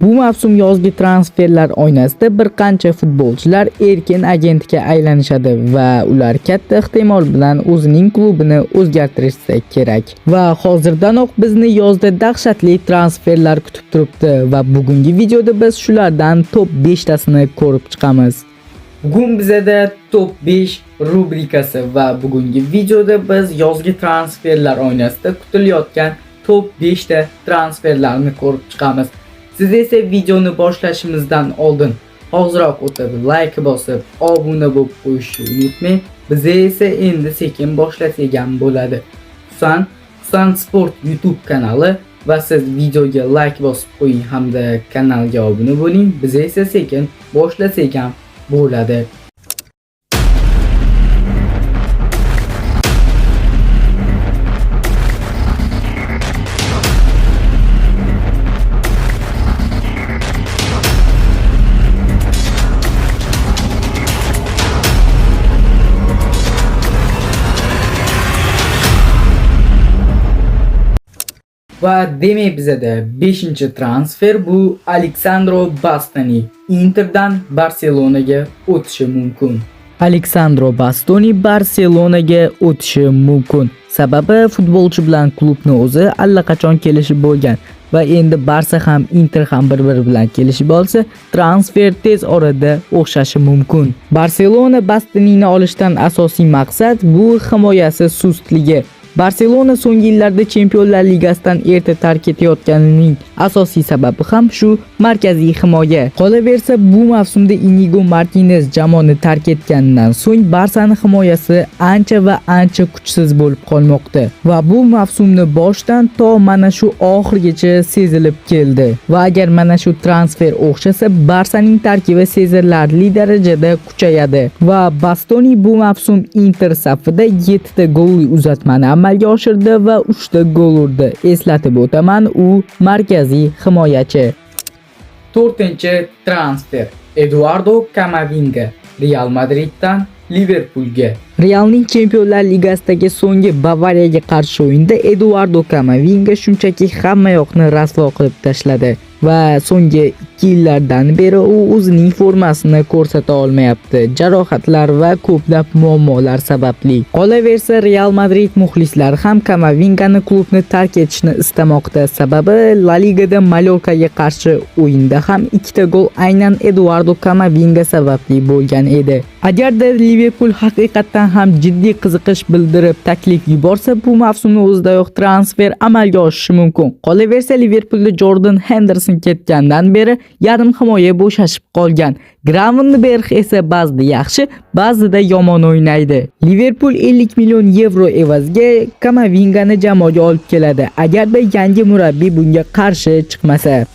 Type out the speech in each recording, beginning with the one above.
Bu mavsum yozgi transferlar oynasida bir qancha futbolchilar erkin agentga aylanishadi va ular katta ehtimol bilan o'zining klubini o'zgartirishsa kerak. Va hozirdanoq bizni yozda dahshatli transferlar kutib turibdi va bugungi videoda biz shulardan top 5 tasini ko'rib chiqamiz. Bugun bizada top 5 rubrikasi va bugungi videoda biz yozgi transferlar oynasida kutilayotgan top 5 ta transferlarni ko'rib chiqamiz. Siz esa videoni boshlashimizdan oldin hoziroq o'tib like bosib, obuna bo'lib qo'yishni unutmang. Biz esa endi sekin boshlasak ham bo'ladi. Husan, Husan Sport YouTube kanali va siz videoga like bosib qo'ying hamda kanalga obuna bo'ling. Biz esa sekin boshlasak ham bo'ladi. Va demak bizada 5-transfer bu Aleksandro Bastoni Interdan Barselonaga o'tishi mumkin. Aleksandro Bastoni Barselonaga o'tishi mumkin. Sababi futbolchi bilan klubni o'zi allaqachon kelishib bo'lgan va endi Barsa ham Inter ham bir-biri bilan kelishib olsa, transfer tez orada o'xshashi mumkin. Barselona Bastonini olishdan asosiy maqsad bu himoyasi sustligi. Barselona so'nggi yillarda Chempionlar Ligasidan erta tark etayotganining asosiy sababi ham shu markaziy himoya. Qolaversa, bu mavsumda Inigo Martinez jamoani tark etganidan so'ng Barsani himoyasi ancha va ancha kuchsiz bo'lib qolmoqda va bu mavsumni boshdan to mana shu oxirigacha sezilib keldi. Va agar mana shu transfer o'xshasa, Barsaning tarkibi sezilarli darajada kuchayadi va Bastoni bu mavsum Inter safida 7 ta golli uzatmani amalga oshirdi va 3 ta gol urdi. Eslatib o'taman, u markaziy himoyachi. 4-transfer Eduardo Camavinga Real Madriddan Liverpoolga. Realning Chempionlar Ligasidagi so'nggi Bavariyaga qarshi o'yinda Eduardo Camavinga shunchaki hamma yoqni rasvo qilib tashladi va so'nggi 2 yillardan beri u o'zining formasini ko'rsata olmayapti. Jarohatlar va ko'plab muammolar sababli. Qolaversa, Real Madrid muxlislari ham Kamavingani klubni tark etishni istamoqda. Sababi La Ligada Mallorcaga qarshi o'yinda ham ikkita gol aynan Eduardo Kamavinga sababli bo'lgan edi. Agarda Liverpool haqiqatdan ham jiddiy qiziqish bildirib taklif yuborsa, bu mavsumni o'zidayoq transfer amalga oshishi mumkin. Qolaversa, Liverpoolda Jordan Henderson ketgandan beri yarim himoya bo'shashib qolgan. Gravenberg esa ba'zida yaxshi, ba'zida yomon o'ynaydi. Liverpool 50 million yevro evaziga Kamavingani jamoaga olib keladi, agarda yangi murabbiy bunga qarshi chiqmasa.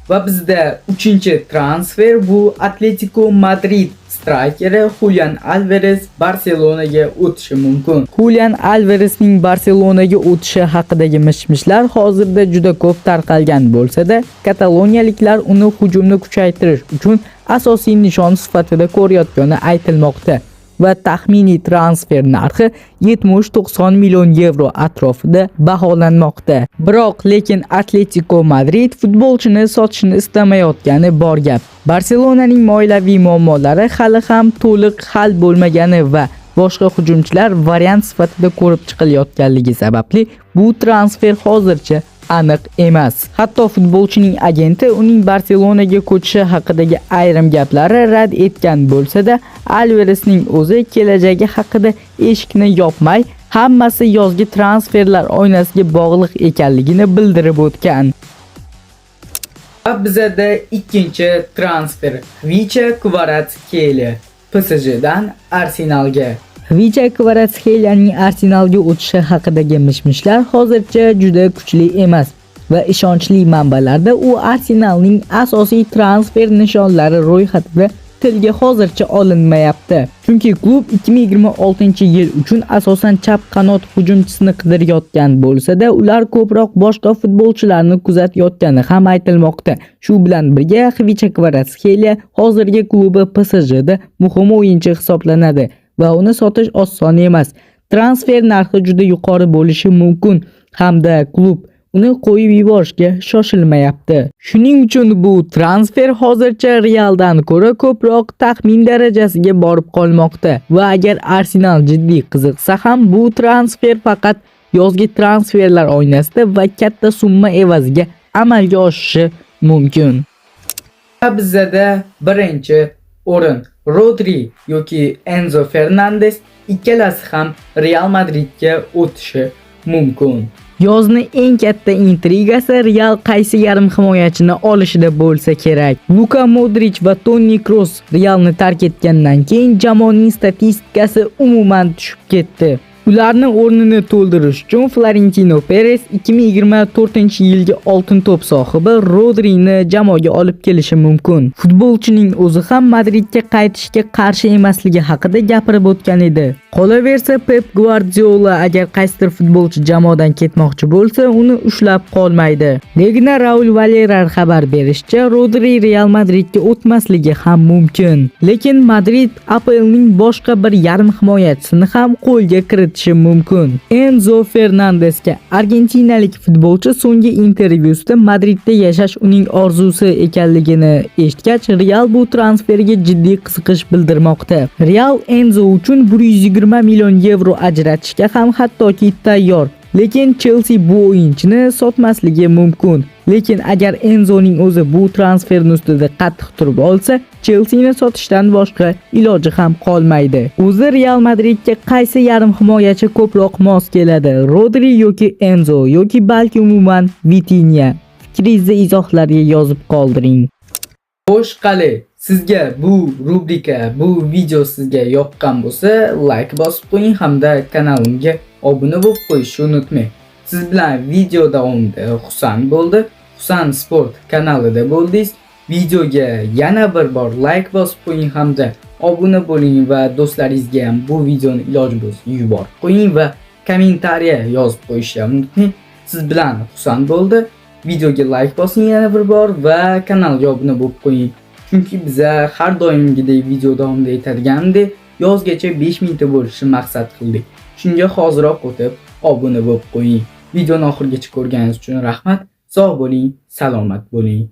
Va bizda 3-transfer bu Atletico Madrid straykeri Julian Alvarez Barselonaga o'tishi mumkin. Julian Alvarezning Barselonaga o'tishi haqidagi mish-mishlar hozirda juda ko'p tarqalgan bo'lsa-da, kataloniyaliklar uni hujumni kuchaytirish uchun asosiy nishon sifatida ko'rayotgani aytilmoqda va taxminiy transfer narxi 70-90 million yevro atrofida baholanmoqda. Biroq lekin Atletico Madrid futbolchini sotishni istamayotgani bor gap. Barselonaning moliyaviy muammolari hali ham to'liq hal bo'lmagani va boshqa hujumchilar variant sifatida ko'rib chiqilayotganligi sababli bu transfer hozircha aniq emas. Hatto futbolchining agenti uning Barselonaga ko'chishi haqidagi ayrim gaplari rad etgan bo'lsa-da, Alvaresning o'zi kelajagi haqida eshikni yopmay, hammasi yozgi transferlar oynasiga bog'liq ekanligini bildirib o'tgan. Va bizada 2-transfer Xvicha Kvaratskhelia PSJdan Arsenalga. Xvicha Kvaratskxeliyaning Arsenalga o'tishi haqidagi mish-mishlar hozircha juda kuchli emas va ishonchli manbalarda u Arsenalning asosiy transfer nishonlari ro'yxatida tilga hozircha olinmayapti. Chunki klub 2026-yil uchun asosan chap qanot hujumchisini qidirayotgan bo'lsa-da, ular ko'proq boshqa futbolchilarni kuzatayotgani ham aytilmoqda. Shu bilan birga Xvicha Kvaratskhelia hozirgi klubi PSJda muhim o'yinchi hisoblanadi va uni sotish oson emas. Transfer narxi juda yuqori bo'lishi mumkin hamda klub uni qo'yib yuborishga shoshilmayapti. Shuning uchun bu transfer hozircha Realdan ko'ra ko'proq taxmin darajasiga borib qolmoqda va agar Arsenal jiddiy qiziqsa ham, bu transfer faqat yozgi transferlar oynasida va katta summa evaziga amalga oshishi mumkin. Va bizada birinchi o'rin: Rodri yoki Enzo Fernandez, ikkalasi ham Real Madridga o'tishi mumkin. Yozni eng katta intrigasi Real qaysi yarim himoyachini olishida bo'lsa kerak. Luka Modric va Toni Kroos Realni tark etgandan keyin jamoaning statistikasi umuman tushib ketdi. Ularni o'rnini to'ldirish uchun Florentino Perez 2024-yilgi oltin to'p sohibi Rodrini jamoaga olib kelishi mumkin. Futbolchining o'zi ham Madridga qaytishga qarshi emasligi haqida gapirib o'tgan edi. Qolaversa, Pep Guardiola agar qaysidir futbolchi jamoadan ketmoqchi bo'lsa, uni ushlab qolmaydi. Lekin Raul Valera xabar berishicha, Rodri Real Madridga o'tmasligi ham mumkin. Lekin Madrid APLning boshqa bir yarim himoyachisini ham qo'lga kiritishi mumkin. Enzo Fernandesga. Argentinalik futbolchi so'nggi intervyusida Madridda yashash uning orzusi ekanligini eshitgach, Real bu transferga jiddiy qiziqish bildirmoqda. Real Enzo uchun 120 million yevro ajratishga ham hattoki tayyor. Lekin Chelsea bu o'yinchini sotmasligi mumkin. Lekin agar Enzoning o'zi bu transferni ustida qattiq turib olsa, Chelseani sotishdan boshqa iloji ham qolmaydi. O'zi Real Madridga qaysi yarim himoyachi ko'proq mos keladi? Rodri yoki Enzo yoki balki umuman Vitinha? Fikringizni izohlarga yozib qoldiring. Xo'sh, qali, sizga bu rubrika, bu video sizga yoqqan bo'lsa, like bosib qo'ying hamda kanalimga obuna bo'lib qo'yishni unutmang. Siz bilan video davomida Husan bo'ldi. Husan Sport kanalida bo'ldingiz. Videoga yana bir bor like bosib qo'ying hamda obuna bo'ling va do'stlaringizga ham bu videoni iloji bo'lsa yuborib qo'ying va kommentariya yozib qo'yishni ham unutmang. Siz bilan Husan bo'ldi. Videoga like bosing yana bir bor va kanalga obuna bo'lib qo'ying. Chunki biza har doimgidek video davomida aytadiganimdek, yozgacha 5000 ta bo'lishni maqsad qildik. Shunga hoziroq o'tib obuna bo'lib qo'ying. Videoni oxirigacha ko'rganingiz uchun rahmat. Sog' bo'ling, salomat bo'ling.